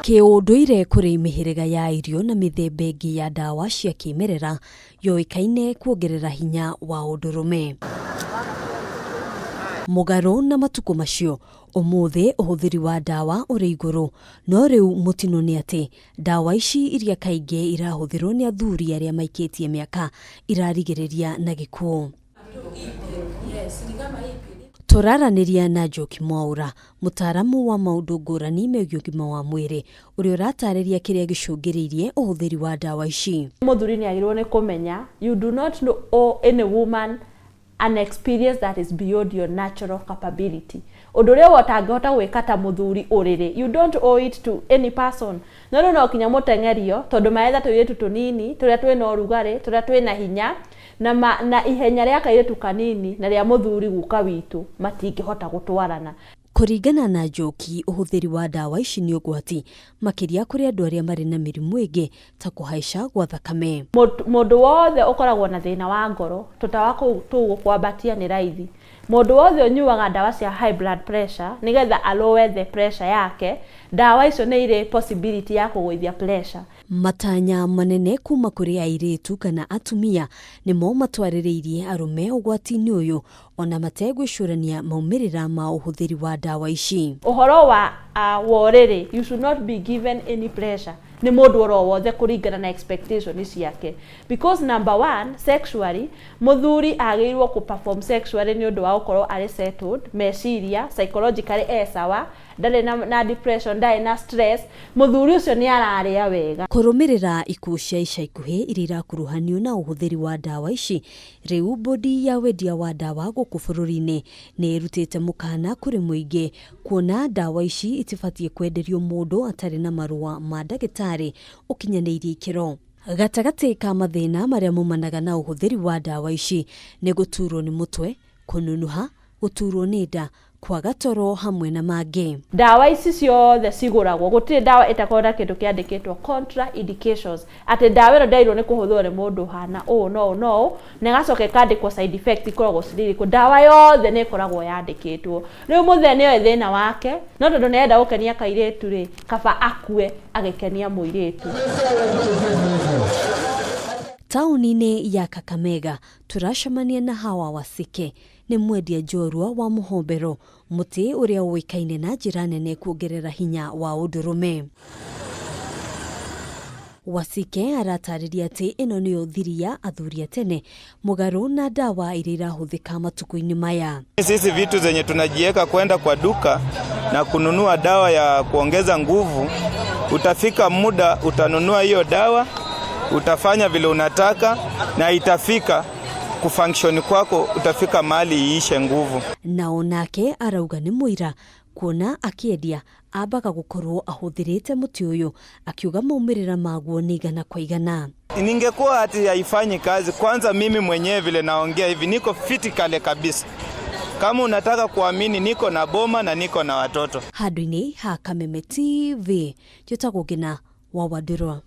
Kĩũndũire kũrĩ mĩhĩrĩga ya irio na mĩthemba ĩngĩ ya ndawa cia kĩmerera yoĩkaine kuongerera hinya wa ũndũrũme. Mũgarũ na matukũ macio, ũmũthĩ ũhũthĩri wa ndawa ũrĩ igũrũ, no rĩu mũtino nĩ atĩ ndawa ici iria kaingĩ irahũthĩrwo nĩ athuri arĩa maikĩtie mĩaka irarigĩrĩria na gĩkuũ. Tũraranĩria na Njoki Mwaũra, mũtaaramu wa maũndũ ngũrani megiĩ ũgima wa mwĩrĩ, ũrĩa ũratarĩria kĩrĩa gĩcũngĩrĩirie ũhũthĩri wa ndawa ici. Mũthuri nĩ agĩrĩirwo nĩ kũmenya you do not know any woman an experience that is beyond your natural capability. Ũndũ ũrĩa we ũtangĩhota gwĩka ta mũthuri ũrĩrĩ, you don't owe it to any person. No rĩu no kinya mũteng'erio tondũ maretha tũirĩtu tũnini tũrĩa twĩna ũrugarĩ, tũrĩa twĩna hinya, na ma, na ihenya rĩa kairĩtu kanini na rĩa mũthuri guka witũ matingĩhota gũtwarana. Kũringana na Njoki, ũhũthĩri wa ndawa ici nĩ ũgwati, makĩria kũrĩ andũ arĩa marĩ na mĩrimũ ĩngĩ ta kũhaica gwa thakame. Mũndũ wothe ũkoragwo na thĩna wa ngoro, tũtawa kũu tũu gũkwambatia nĩ raithi. Mũndũ wothe ũnyuaga ndawa cia high blood pressure nĩgetha a lower the pressure yake, ndawa icio nĩ irĩ possibility ya kũgũithia pressure. Matanya manene kuma kũrĩ airĩtu kana atumia nĩmo matwarĩrĩirie arũme ũgwati-inĩ ũyũ ona mategwĩcũrania maumĩrĩra ma ũhũthĩri wa ndawa ici. Ũhoro wa wa ũrĩrĩ, you should not be given any pressure nĩ mũndũ oro wothe kũringana na expectation ciake, because number one, sexually, mũthuri agĩrĩirwo kũ perform sexually nĩ ũndũ wa gũkorwo arĩ settled meciria, psychologically e sawa, ndarĩ na depression, ndarĩ na stress, mũthuri ũcio nĩ ararĩa wega. Kũrũmĩrĩra ikuũ cia ica ikuhĩ iria irakuruhanio na ũhũthĩri wa ndawa ici, rĩu bodi ya wendia wa ndawa gũkũ bũrũri-inĩ nĩ ĩrutĩte mũkana kũrĩ mũingĩ kuona ndawa ici itibatiĩ kwenderio mũndũ atarĩ na marũa ma ndagĩtarĩ ũkinyanĩirie ikĩro. Gatagatĩ ka mathĩna marĩa maumanaga na ũhũthĩri wa ndawa ici nĩ gũturwo nĩ mũtwe, kũnunuha, gũturwo nĩ nda, kwaga toro hamwe na mangĩ. Ndawa ici ciothe cigũragwo, gũtirĩ ndawa ĩtakoragwo na kĩndũ kĩandĩkĩtwo contraindications, atĩ ndawa ĩno ndĩagĩrĩirwo nĩ kũhũthĩrwo nĩ mũndũ ũhana ũũ na ũũ na ũũ, na ĩgacoka ĩkandĩkwo side effect ikoragwo cirĩ irĩkũ. Ndawa yothe nĩ ĩkoragwo yandĩkĩtwo. Rĩu mũthee nĩoĩ thĩna wake, no tondũ nĩ arenda gũkenia kairĩtu rĩ, kaba akue agĩkenia mũirĩtu. Taũni-inĩ ya Kakamega tũracemania na Hawa Wasike, nĩ mwendia njorua wa mũhombero, mũtĩ ũrĩa ũĩkaine na njĩra nene kuongerera hinya wa ũndũrũme. Wasike aratarĩria atĩ ĩno nĩyo thiri ya athuri a tene, mũgarũ na ndawa iria irahũthĩka matukũ-inĩ maya. Sisi vitu zenye tunajiweka kwenda kwa duka na kununua dawa ya kuongeza nguvu, utafika muda utanunua hiyo dawa, utafanya vile unataka na itafika kufunction kwako, utafika mahali iishe nguvu. Nao nake arauga nĩ mũira kuona akĩendia ambaga gũkorwo ahũthĩrĩte mũtĩ ũyũ, akiuga maumĩrĩra maguo nĩ igana kwa igana. Ningekuwa ati haifanyi kazi, kwanza mimi mwenyewe vile naongea hivi niko fiti kale kabisa. Kama unataka kuamini, niko na boma na niko na watoto. Handũ-inĩ ha Kameme TV, njĩtagwo Ngina wa Wandĩrwa.